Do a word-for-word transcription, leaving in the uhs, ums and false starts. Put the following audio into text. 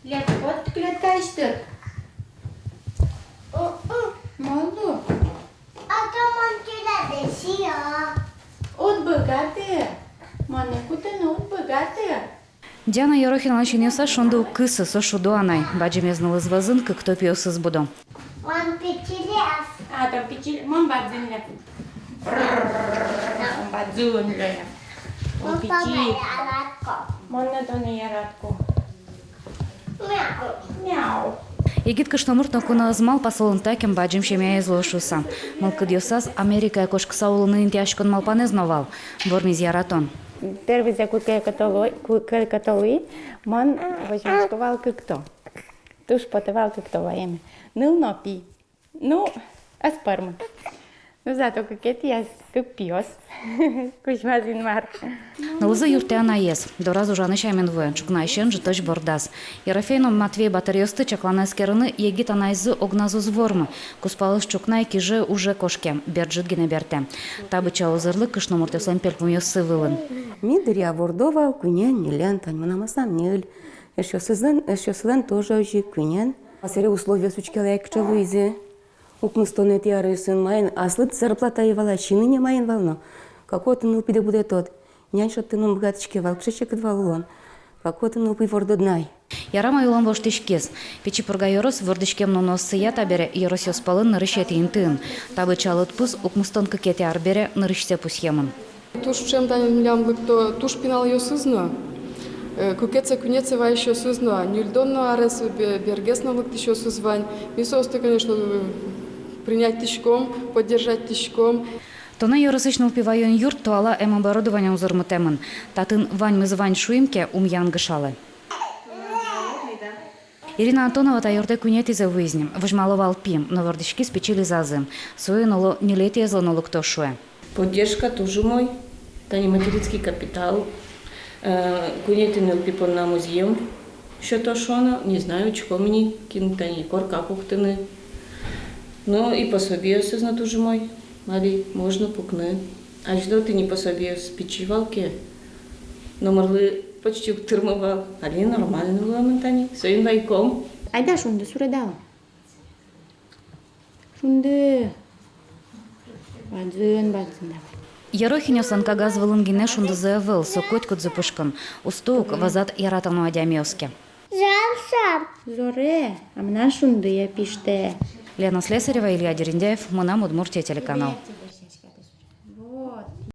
Лек, вот клеткаысьтыд. Мон лу. А то мон тӥляд сиё. Уд быгаты. Монэ кутыны уд быгаты. Диана Ерохиналэн синъёсаз шунды уг кысы, со шудо анай. Бадӟымез нылыз вӧзын кыкто пиосыз будо. Мон пичилес. А, то пичи, мон бадӟымлы. Мон бадӟымлы. Мон пичи. Мон но тонэ яратӥсько. Мяу. Мяу. Егит кышномурт ноку но ӧз малпа, солэн такем бадӟым семьяез луоз шуыса. Мылкыдъёсаз Америкае кошкыса улыны интыяськон малпанэз но вал. Вормиз яратон. Первый за куке кӧто луи, куке кӧто луи, мон возьмасько вал кыкто. Туж потэ вал кыкто ваеме. Ныл но пи. Ну, ӧз пӧрмы. Ну, зато кыкетӥяз кык пиос. Кузьмаз Инмар. Нылзы юрттэ анаез. Дораз ужаны сямен вуэ, ӵукнаысен ӝытозь бордаз. Ерофей но Матвей батыръёсты чакланы, эскерыны егит анайзы огназ уз вормы. Кузпалыз ӵукна ик иже уже кошке, бер ӝыт гинэ бертэ. Та быдӟа узырлык кышномуртъёслэн пельпумъёссы вылын. Ми дыръя вордо вал куинен, ньылен, тань мынам аслам ньыль. Эшъёсызлэн, эшъёсызлэн тоже озьы ик куинен. А сэре условиос учкелэ ик, кыӵе луизы. Укмыстонэтӥ аръёсын маин аслыд зарплата ӧй вал, а сиыны но маин вал но. Как отын нылпидэ будэтод? Нянь шедьтыны ум быгатӥське вал, кыӵе секыт вал улон. Как отын нылпи вордод на ай? Ярам ай, улон воштӥськиз. Пичи Пурга ёрос вордӥськем нуныоссыя табере ёросъёс пӧлын нырысетӥ интыын. Та быдӟа лыдпус укмыстон кыкетӥ ар бере нырысьсэ пусъемын. Туж ӵем тани милям лыкто туж пиналъёсыз но, э, кыкетӥсэ, куинетӥсэ вайисьёсыз но, ньыльдон но арес бе-, бергес но лыктӥсьёсыз вань. Ми соосты, конечно, принять тӥськом, поддержать тӥськом. Туннэ ёросысь нылпи ваён юрт туала эм оборудование узырмытэмын. Татын ваньмыз вань шуим ке, ум янгышалэ. Ирина Антонова та юртэ куинетӥзэ вуиз ни, возьмало вал пи, но вордӥськиз пичи Лизазы. Соин, оло, ньылетӥезлы но лыкто, шуэ. Поддержка туж умой. Тани материнский капитал, э, куинетӥ нылпи понна музъем сёто шуоно, не знаю, учком ини, кин тани корка пуктыны. Но и пособиосыз но туж умой. Али можно пукны. Азьло тӥни пособиос пичи вал ке, номырлы почти уг тырмы вал. Али нормально луэмын тани. Соин вайком. Айда шунды суредалом. Шунды. Бадӟым, бадӟым давай. Ерохинъёслэн кагаз вылын гинэ шундызы ӧвӧл, со котькудзы пушкын. Усто ук, вӧзад яратоно адямиос ке. Жар, жар. Зоре, а мынам шундые пиштэ. Лена Слесарева, Илья Дерендяев, «Мынам Удмуртие» телеканал.